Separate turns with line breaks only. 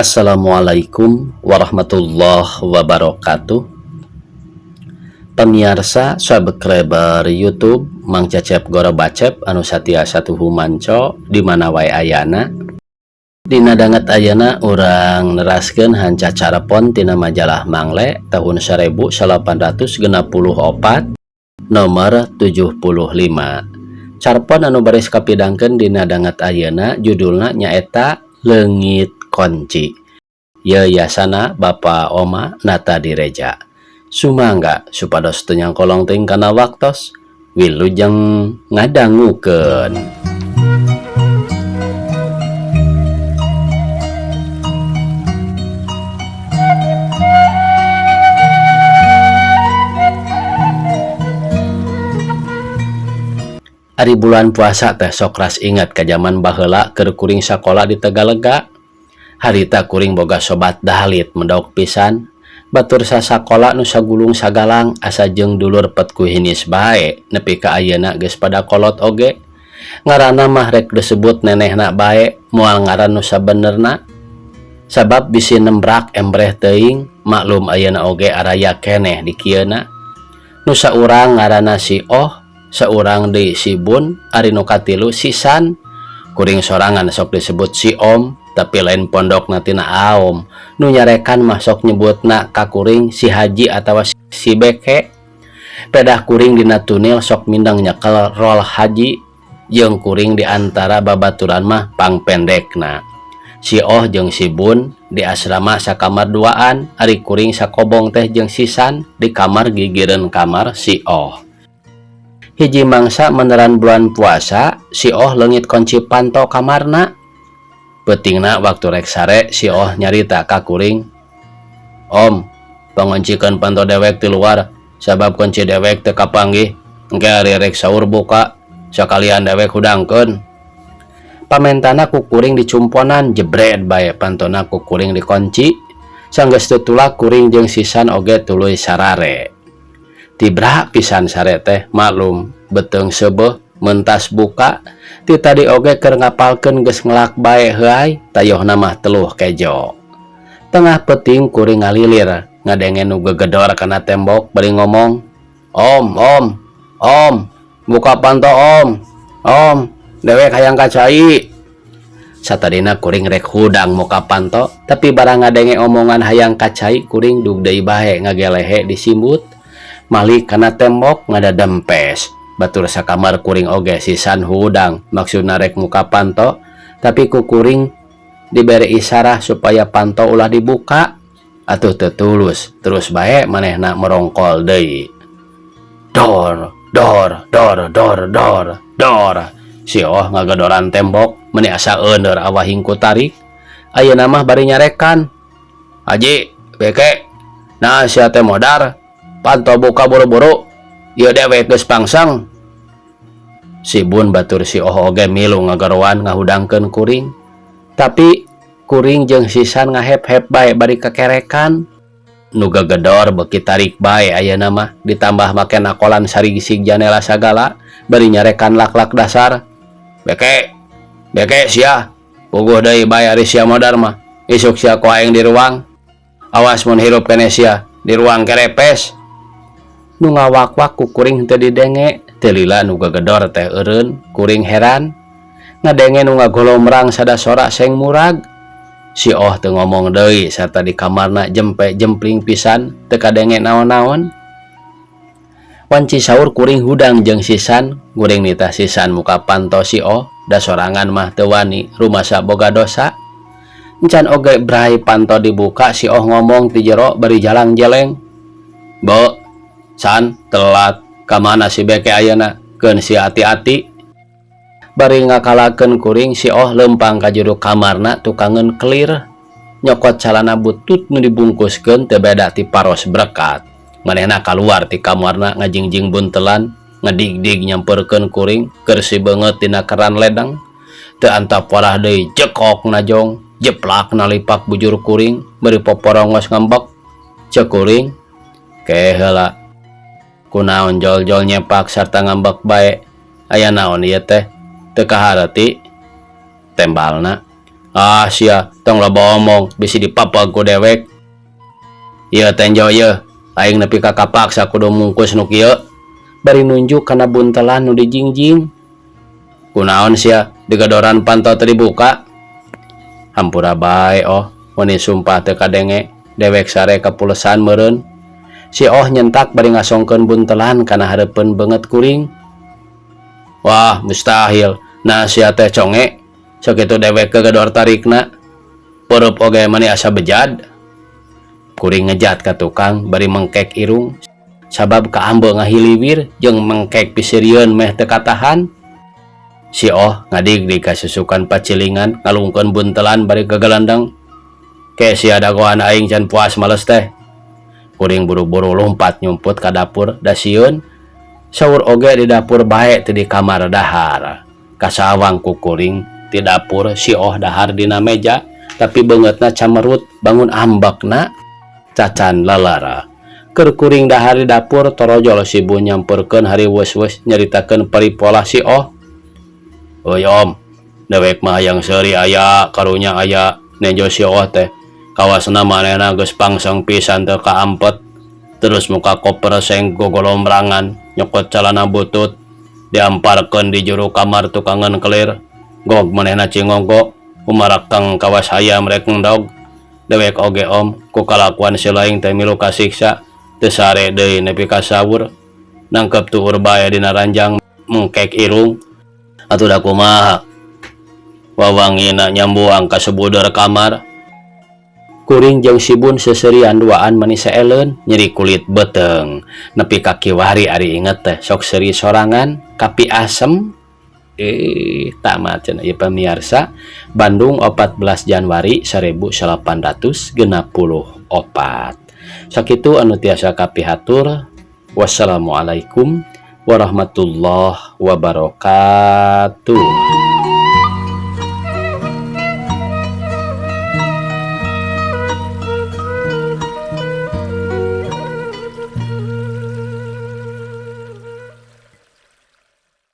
Assalamualaikum warahmatullahi wabarakatuh. Pemirsa subscriber YouTube Mang Cecep Gorobacep anu satia satuhu manco di mana wae ayana. Dina danget ayana urang neraskeun hanca carepon tina majalah Mangle tahun 1864 nomor 75. Carpon anu baris kapidangkeun dina danget ayeuna judulna nyaeta Leungit Konci. Yayasana Bapak Oma Nata Direja. Sumangga supados teu nyangkolong teuing kana waktos, wilujeng ngadangukeun. Ari bulan puasa teh sok ras ingat ka jaman baheula keur kuring sakola di Tegalega. Harita kuring boga sobat dalit mendok pisan. Batur sasakola nu sagulung sagalang asa jeung dulur pet ku hinis bae nepi ka ayeuna geus pada kolot oge. Ngaranna mah rek disebut nenehna bae moal ngaran nu sabenerna. Sabab bisi nembrak embreh teuing, maklum ayeuna oge araya keneh di kieuna. Nu saurang ngaranna si Oh, saurang deui si Bun, ari nu katilu si San. Kuring sorangan sok disebut si Om, tapi lain pondokna tina Aom. Nu nyarekan mah sok nyebutna ka kuring si Haji atawa si Beke. Pedah kuring dina tunil sok mindeng nyekel rol haji, jeung kuring di antara babaturan mah pangpendekna. Si Oh jeung si Bun di asrama sakamar duaan, ari kuring sakobong teh jeung si San di kamar gigireun kamar si Oh. Hiji mangsa meneran bulan puasa, si Oh leungit kunci panto kamarna. Peutingna waktu rek sare si Oh nyarita ka kuring, Om, pangoncikeun panto dewek ti luar, sabab kunci dewek teu kapanggih, engke ari rek saur buka, sakalian dewek hudangkeun. Pamentana ku kuring dicumponan, jebret bae pantona ku kuring dikunci. Sanggeus teu tulak kuring jeung si San oge tuluy sarare. Tibra pisan sare teh, maklum beuteung seubeuh mentas buka, ti tadi oge keur ngapalkeun geus ngelak bae heuay, tayohna mah teluh kejo. Tengah peuting kuring ngalilir, ngadenge nu gegedor kana tembok bari ngomong, Om, om, om, buka panto om, om, dewek hayang ka cai. Satadina kuring rek hudang muka panto, tapi barang ngadenge omongan hayang ka cai kuring dug deui bae ngagelehe disimbut. Malik kana tembok ngadadempes. Batur sakamar kuring oge sisan hudang, maksudna rek muka panto, tapi ku kuring dibere isarah supaya panto ulah dibuka. Atuh teu tulus, terus bae manehna merongkol deui. Dor, dor, dor, dor, dor, dor. Si Oh ngagedoran tembok, meni asa euneur awah hingku tarik. Ayeuna mah bari nyarekan. Haji, beke, nah sia teh modar, panto buka buru-buru, ieu dewek geus pangsang. Si Bun batur si Oh oge milu ngageroan ngahudangkeun kuring. Tapi kuring jeung si San ngahep-hep bae bari kekerekan. Nu gegedor beuki tarik bae ayeuna mah, ditambah make nakolan sarigisig janela sagala, bari nyarekan lak-lak dasar. Beke, beke sia, puguh deui bae ari sia modar mah, isuk sia ku aing di ruang. Awas mun hirup keneh sia di ruang kerepes. Nu ngawak-wak ku kuring teu didenge, teu lila nu gegedor teh eureun, kuring heran. Ngadenge nu ngagolomrang sada sora seng murag. Si Oh teu ngomong deui sarta di kamarna jempe jempling pisan teu kadenge naon-naon. Wanci saur kuring hudang jeung si San, kuring nitah si San muka panto si Oh, da sorangan mah teu wani rumasa boga dosa. Encan oge brai panto dibuka si Oh ngomong ti jero bari jalang jeleng. Bo, San telat, ka mana si beke ayeuna? Keun si ati-ati. Bari ngakalakeun kuring si Oh leumpang ka jero kamarna tukangeun kelir. Nyokot calana butut nu dibungkuskeun teu beda ti paros brekat. Manehna kaluar ti kamarna ngajingjing buntelan, ngedigdig nyamperkeun kuring keur si beungeut dina keran ledeng. Teu antap warah deui jekok najong, jeplak nalipak bujur kuring, bari poporongos ngambek. Ceuk kuring, ke heula. Kunaon jol-jol nyepak sarta ngambek bae. Aya naon ieu teh? Teu kahareti tembalna. Ah sia, tong loba omong, bisi dipapag ku dewek. Ieu tenjo ieu, aing nepi ka kapaksa kudu mungkus nu kieu. Bari nunjuk kana buntelan nu dijingjing. Kunaon sia, digedoran panto teu dibuka? Hampura bae oh, meuni sumpah teu kadenge, dewek sare kapulesan meureun. Si Oh nyentak bari ngasongkeun buntelan kana hareupeun beungeut kuring. Wah, mustahil. Nah sia teh conge, sakitu dewek gegedor tarikna. Peurup oge mani asa bejad. Kuring ngejat ka tukang bari mengkek irung sabab kaambe ngahiliwir jeung mengkek pisirieun meh teu katahan. Si Oh ngadigdig ka susukan pacilingan ngalungkeun buntelan bari gagalendeng. Ke sia dagoan aing can puas males teh. Kuring buru-buru lumpat nyumput ka dapur da sieun. Saur oge di dapur bae teu di kamar dahar. Kasawang ku kuring ti dapur si Oh dahar dina meja tapi beungeutna camerut bangun ambekna cacan leler. Keur kuring dahar di dapur torojol si Bun nyamperkeun hariweus-weus nyaritakeun paripolah si Oh. Euy om, dewek mah hayang seuri aya, karunya aya, nejo si Oh teh. Kawasna manehna geus pangseng pisan teu kaampet. Terus muka koper seng gogolombrangan, nyokot calana butut, diamparkeun di juru kamar tukangeun kelir. Gog manehna cingogo, umarakeng kawas hayam rek endog. Dewek oge om, ku kalakuan si laing teh milu kasiksa, teu sare deui nepi ka sawur. Nangkep tuur bae dina ranjang mengkek irung. Atuh da kumaha? Wawangina nyambuang ka sebudeur kamar. Kuring jeung si Bun seuseurian duaan mani seeleun nyeri kulit beuteung. Nepi ka kiwari ari inget teh sok seuri sorangan kapi asem. Tamat cenah ieu pamiarsa. Bandung 14 Januari 1864. Sakitu anu tiasa kapihatur. Wassalamualaikum warahmatullahi wabarakatuh.